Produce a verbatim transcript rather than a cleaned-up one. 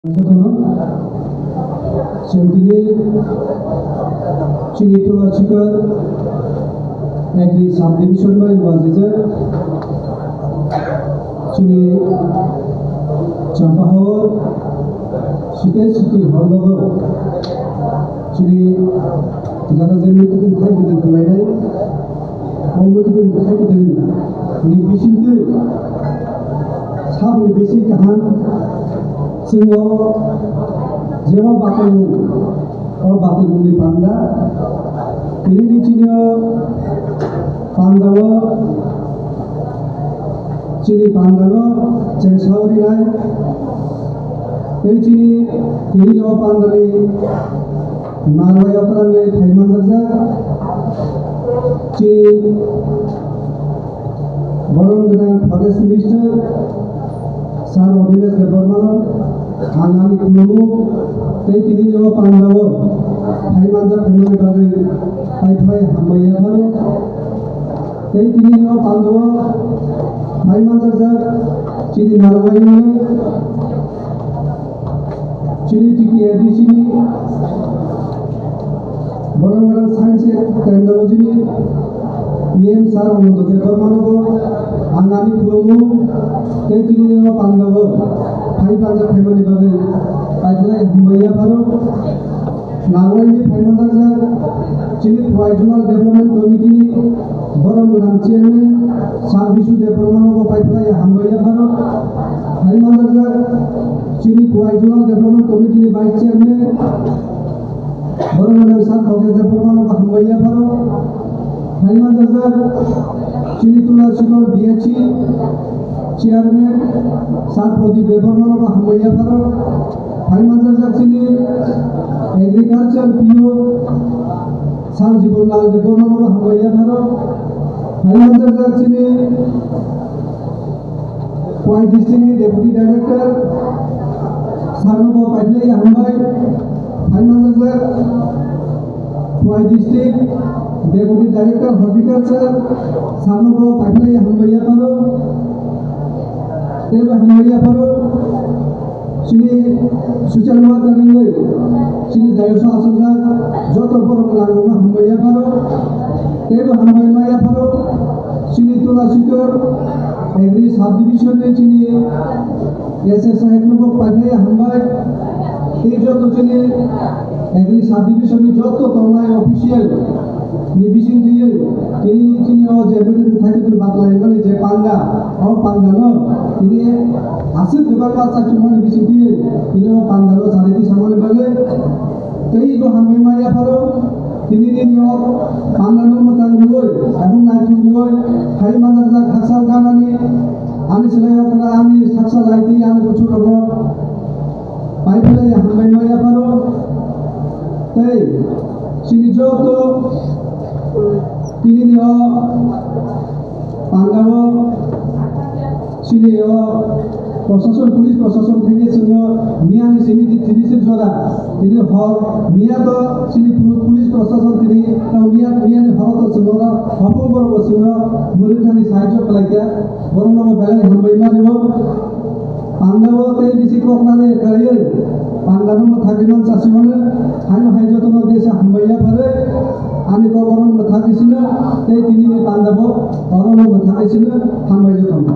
Jotono chwng tini chini Tulachikar Agri Subdivision bai wajijak chini Champahor State City Hall o chini jara je meeting khai meeting khlainai. O meeting khai meeting ni bisingtwi saboni bisi kaham chwng o jeba bachaimung, o bachaimungni panda tini ni chini o panda o chini panda no chengsa rinai tei chini tini o panda ni Narwai okrangwi thai manjakjak. Chini borom gwnang Forest Minister Sir Akhilesh Debbarmano ang ani khulumu tei tini o pandao thai manjak hwnmani bagwi paiphlai hambai yapharo. Tei tini o pandao thai manjakjak chini Narwai ni Chini T T A D C ni Borok Gwnang Science and Technology ni E M Sir Anando Debbarmano bo ang ani khulumu tei tini o pandao thai manjak phaimani bagwi paiphlai hambai yapharo. Narwai ni phai manjakjak chini Khowai Zonal Development Committee ni Borok Gwnang Chairman Sir Bisu Debbarmano bo paiphlai hambai yapharo. Phai manjakjak chini Khowai Zonal Development Committee ni Vice Chairman Borok Gwnang Sir Khokesh Debbarmano bo hambai yapharo. Phai manjakjak chini Tulachikar B H C Chairman Sir Pradip Debbarmano bo hambai yapharo. Phai manjakjak chini Agriculture P O Sir Jibon Lal Debbarmano bo hambai yapharo. Phai manjakjak chini Khowai District ni Deputy Director Sir no bo paiphlai hambai. Phai manjakjak Khowai District Deputy Director Horticulture Sir no bo paiphlai hambai yapharo. Tei bo hambai yapharo. Chini social worker wngwi chini dayoksa achukjak joto borok rang rokno hambai yapharo. Tei bo hambai ma yapharo. Chini Tulachikar Agri Subdivision ni chini S S saheb no bo paiphlai hambai. Tei joto chini Agri Subdivision ni joto tongnai official ni bising twi tini chini o je meeting thai twi batlai mani je panda, o panda no tini aswk kwbangma chachuk mani bising twi tini o panda no chariti samani bagwi tei bo hambai ma yapharo. Tini nini o panda no mwchang riwi, abong naithok riwi, hai manjakjak hakchal ganani, ani swlai okra, ani saksa laiti, ani buchuk rogo, paiphlai hambai ma yapharo. Tei chini joto tini ni o panda o chini o prosason, police prosason thangwi chwngno miyani simi di tini sir jora tini hor miya to chini poli-, police prosason tini to miya, miyani horo to chwngno hopung borok bo chwngno mwrwknani sahajyo khlaikha, borokno bo belai hambai ma rio. Pandao tei bisi koknani kariwi pandano mwthagwi man chasimano haino hai jotono desa hambai yapharwi ani kokno mwthagwi sino tei tinini pandabo orono mwthagwi sino hambai jotono.